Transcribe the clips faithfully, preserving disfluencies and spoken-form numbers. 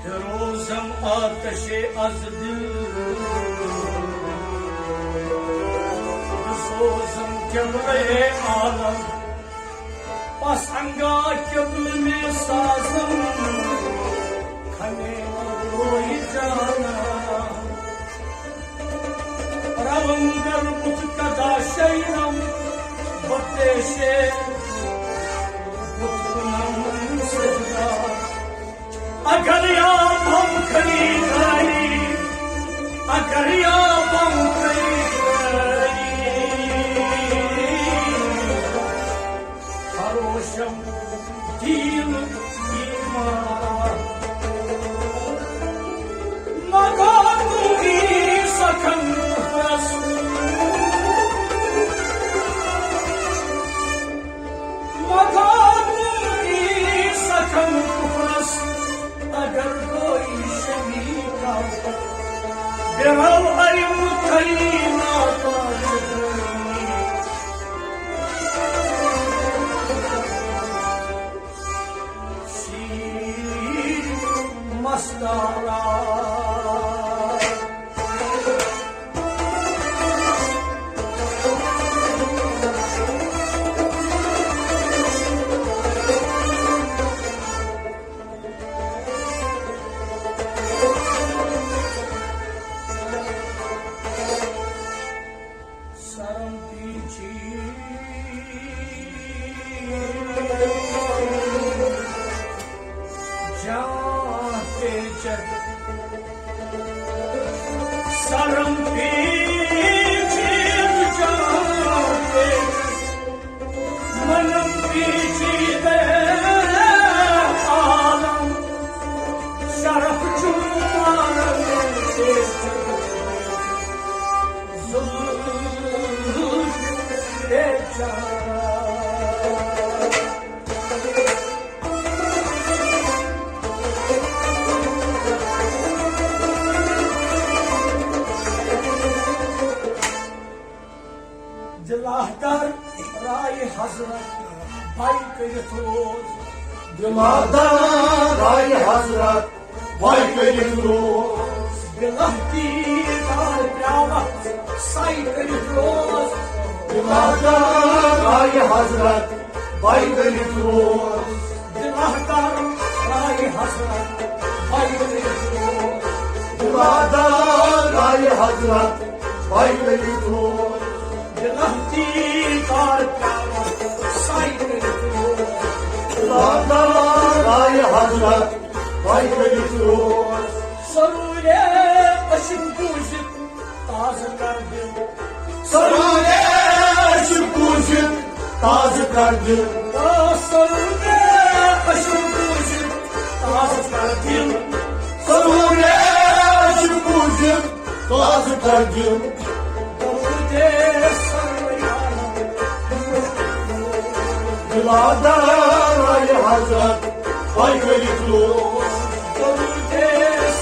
فیروزم آتش از دل، بسوزم قبلہ عالم، پس انگا قبل میں سازم، کھنے روی جانا۔ روندر بت کدا شینم، بتیشے بت کنم سجدہ۔ اگر یا بم خریداری، اگر یا بم خریداری، فروشم دین ایمان۔ مگر تم ای سخن کفرس، مگر تم ای سخن کفرس، اگر کوئی شریک آتا، برو ارم کرینا۔ شیر مستارا۔ سرم پیچی جان پیچد، سرم پیچی جان پیچد، منم پیچیدہ عالم، شرف چون مارم پیچد۔ دلادار رائے حضرت بائی کٔرِتھ روز۔ دلادار رائے حضرت بائی کٔرِتھ روز۔ بلہتی دار پیاوہ سائی کٔرِتھ روز۔ دلادار رائے حضرت بائی کٔرِتھ روز۔ دلادار رائے حضرت بائی کٔرِتھ روز۔ دلادار رائے حضرت بائی کٔرِتھ روز۔ دلہتی دار پیاوہ سائی کٔرِتھ روز۔ دلادار رائے حضرت بائی کٔرِتھ روز۔ سرورے عشق بوٗزِتھ تازٕ کر دِل۔ سرورے عشق بوٗزِتھ تازٕ کر دِل۔ آ، سرورے عشق بوٗزِتھ تازٕ کر دِل۔ سرورے عشق بوٗزِتھ تازٕ کر دِل۔ درودے سرور عالم۔ دلادار رائے حضرت بائی کٔرِتھ روز۔ درودے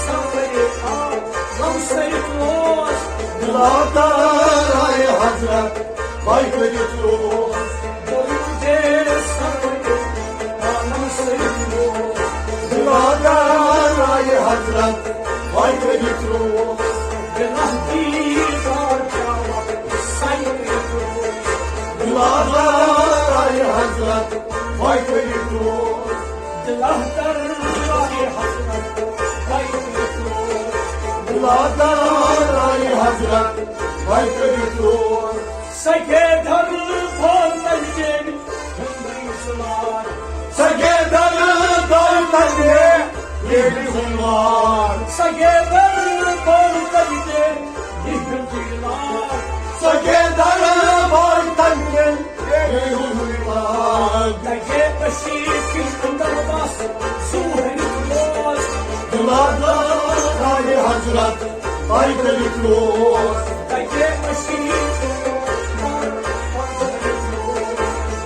سرور عالم سید روز۔ دلادار رائے حضرت بائی کٔرِتھ روز۔ درودے سرور عالم سید روز۔ دلادار رائے حضرت بائی کٔرِتھ روز۔ دلہتی دار پیاوہ سائی کٔرِتھ روز۔ دلادار رائے حضرت بائی کٔرِتھ روز۔ دلادار رائے حضرت بائی کٔرِتھ روز۔ دلادار رائے حضرت بائی کٔرِتھ روز۔ سگے در بھول تنگے ہندی سلار۔ سگے در بھول تنگے ہندی سلار۔ سگے در بھول تنگے ہندی سلار۔ سگے در بھول تنگے ہندی سلار۔ تگے پشی کن اندر بس سوہر روز۔ دلادار رائے حضرت بائی کٔرِتھ روز۔ تگے مشیق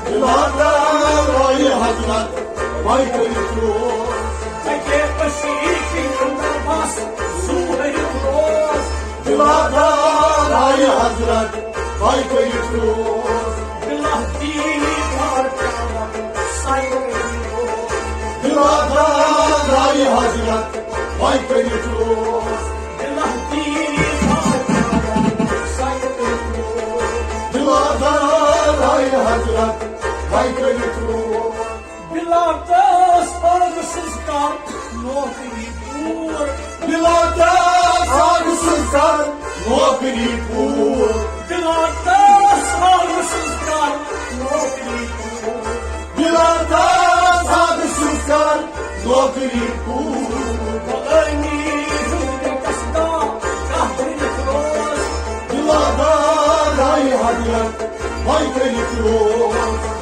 دلادار رائے حضرت بائی کٔرِتھ روز۔ تگے مشیق اندر بس سوہر روز۔ دلادار رائے حضرت بائی کٔرِتھ روز۔ دلہتی دار پیاوہ سائی کٔرِتھ روز۔ دلادار وَے کٔرِتھ روز۔ دِلہ دیٖدار پیارا، سَے کٔرِتھ روز۔ دِلادار آیہِ حضرت، وَے کٔرِتھ روز۔ بِلادار آغہٕ سٕنٛز کر نوکری پوٗر۔ بِلادار آغہٕ سٕنٛز کر نوکری پوٗر۔ بِلادار آغہٕ سٕنٛز کر نوکری پوٗر۔ بِلادار آغہٕ سٕنٛز کر نوکری پوٗر۔ غلٲمی ہُنٛد قصدا گاہ بٔنِتھ روز۔ بِلادار آیہِ حضرت، وَے کٔرِتھ روز۔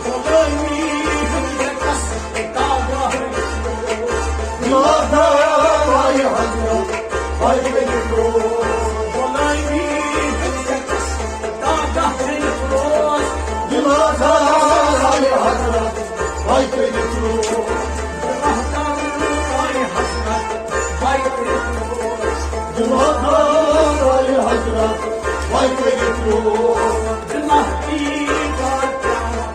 غلٲمی ہُنٛد قصدا گاہ بٔنِتھ روز۔ بِلادار آیہِ حضرت، وَے کٔرِتھ روز۔ غلٲمی ہُنٛد قصدا گاہ بٔنِتھ روز۔ بِلادار آیہِ حضرت، وَے کٔرِتھ روز۔ دِلادار آیہِ حضرت، وَے کٔرِتھ روز۔ دِلادار آیہِ حضرت، وَے کٔرِتھ روز۔ دِلہ دیٖدار پیارا،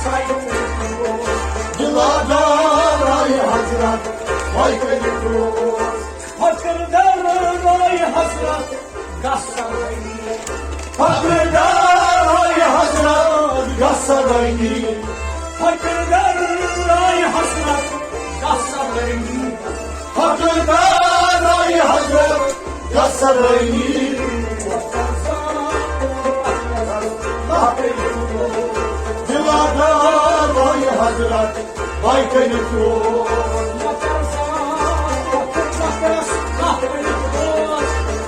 سَے کٔرِتھ روز۔ دِلادار آیہِ حضرت، وَے کٔرِتھ روز۔ فقر در آیہِ حضرت، گژھ سا غنی۔ فقر در آیہِ حضرت، گژھ سا غنی۔ فقر در آیہِ حضرت، گژھ سا غنی۔ فقر در آیہِ حضرت، گژھ سا غنی۔ دِلادار آیہِ حضرت، وَے کٔرِتھ روز۔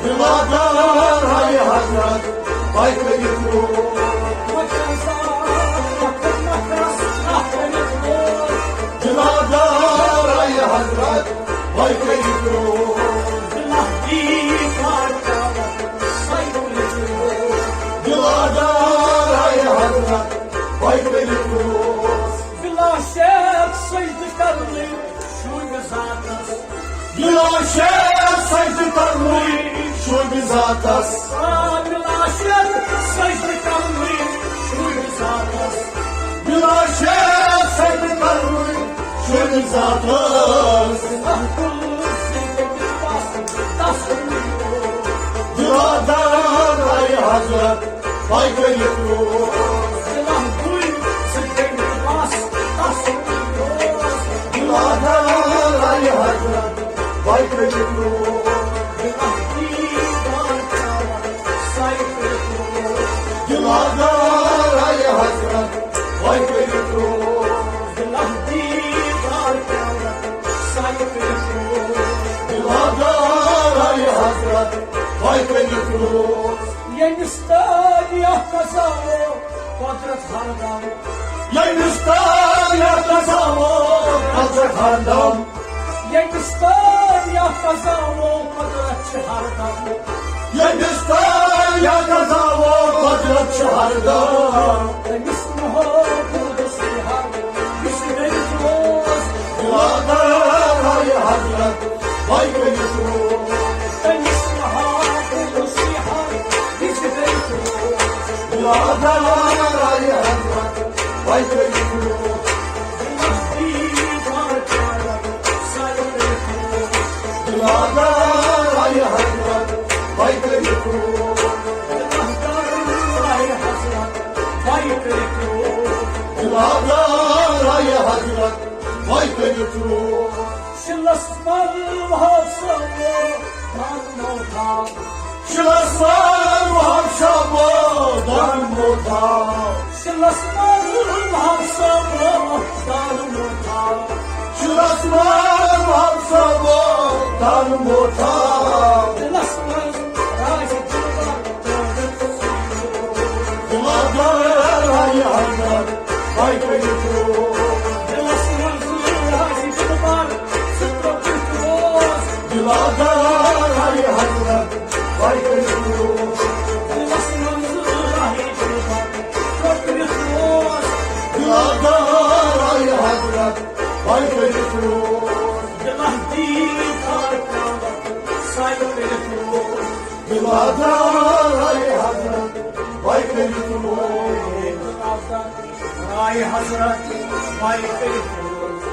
دِلادار آیہِ حضرت، وَے کٔرِتھ روز۔ دِلادار آیہِ حضرت، وَے کٔرِتھ روز۔ دِلادار آیہِ حضرت، وَے کٔرِتھ روز۔ بِلا شک سجدٕ کرنٕے شوٗبہِ ذاتس۔ بِلا شک سجدٕ کرنٕے شوٗبہِ ذاتس۔ آ، بِلا شک سجدٕ کرنٕے شوٗبہِ ذاتس۔ بِلا شک سجدٕ کرنٕے شوٗبہِ ذاتس۔ بِلا کُل سجدٕ پس تس کُن۔ دِلادار آیہِ حضرت، وَے کٔرِتھ روز۔ دِلہ کُل سجدٕ پس تس کُن۔ دِلادار آیہِ حضرت، وَے کٔرِتھ روز۔ دِلہ دیٖدار پیارا، سَے کٔرِتھ روز۔ دِلادار آیہِ حضرت، وَے کٔرِتھ روز۔ دِلہ دیٖدار پیارا، سَے کٔرِتھ روز۔ دِلادار آیہِ حضرت، وَے کٔرِتھ روز۔ ییٚمِس تٲبیہ قضا و قۄدرت ہردم۔ ییٚمِس تٲبیہ قضا و قۄدرت ہردم۔ ییٚمِس تٲبیہ قضا و قۄدرت چھِ ہردم۔ ییٚمِس تٲبیہ قضا و قۄدرت چھِ ہردم۔ تٔمِس محبوبس یہِ ہر یُس گٔے روز۔ دِلادار آیہِ حضرت، وَے کٔرِتھ روز۔ تٔمِس محبوبس یہِ ہر یُس گٔے روز۔ دِلادار آیہِ حضرت، وَے کٔرِتھ روز۔ دِلادار آیہِ حضرت، وَے کٔرِتھ روز۔ دِلادار آیہِ حضرت، وَے کٔرِتھ روز۔ دِلادار آیہِ حضرت، وَے کٔرِتھ روز۔ شِلس منٛز وَہاب صٲب، دان موتھا۔ شِلس منٛز وَہاب صٲب، دان موتھا۔ شِلس منٛز وَہاب صٲب، دان موتھا۔ شِلس منٛز وَہاب صٲب، دان موتھا۔ دِلس منٛز راز دِلبر، دِلادار آیہِ حضرت، وَے کٔرِتھ روز۔ دِلس منٛز راز دِلبر، سُہ ترٛووُکھ روز۔ دِلادار آیہِ حضرت، وَے کٔرِتھ روز۔ دِلس منٛز راز دِلبر، سُہ ترٛووُکھ روز۔ دِلادار آیہِ حضرت، وَے کٔرِتھ روز۔ دِلہ دیٖدار پیارا، سَے کٔرِتھ روز۔ دِلادار آیہِ حضرت، وَے کٔرِتھ روز۔ دِلادار آیہِ حضرت، وَے کٔرِتھ روز۔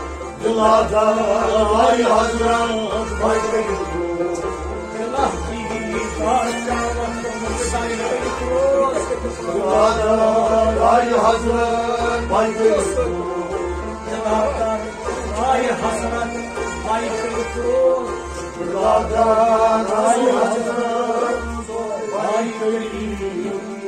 دِلادار آیہِ حضرت، پاے کٔرِو کروز۔ اللہ کی ذات کا وقت مجھے پاے کٔرِو کروز۔ آے حضرت پاے کٔرِو کروز۔ آے حضرت پاے کٔرِو کروز۔ آے حضرت پاے کٔرِو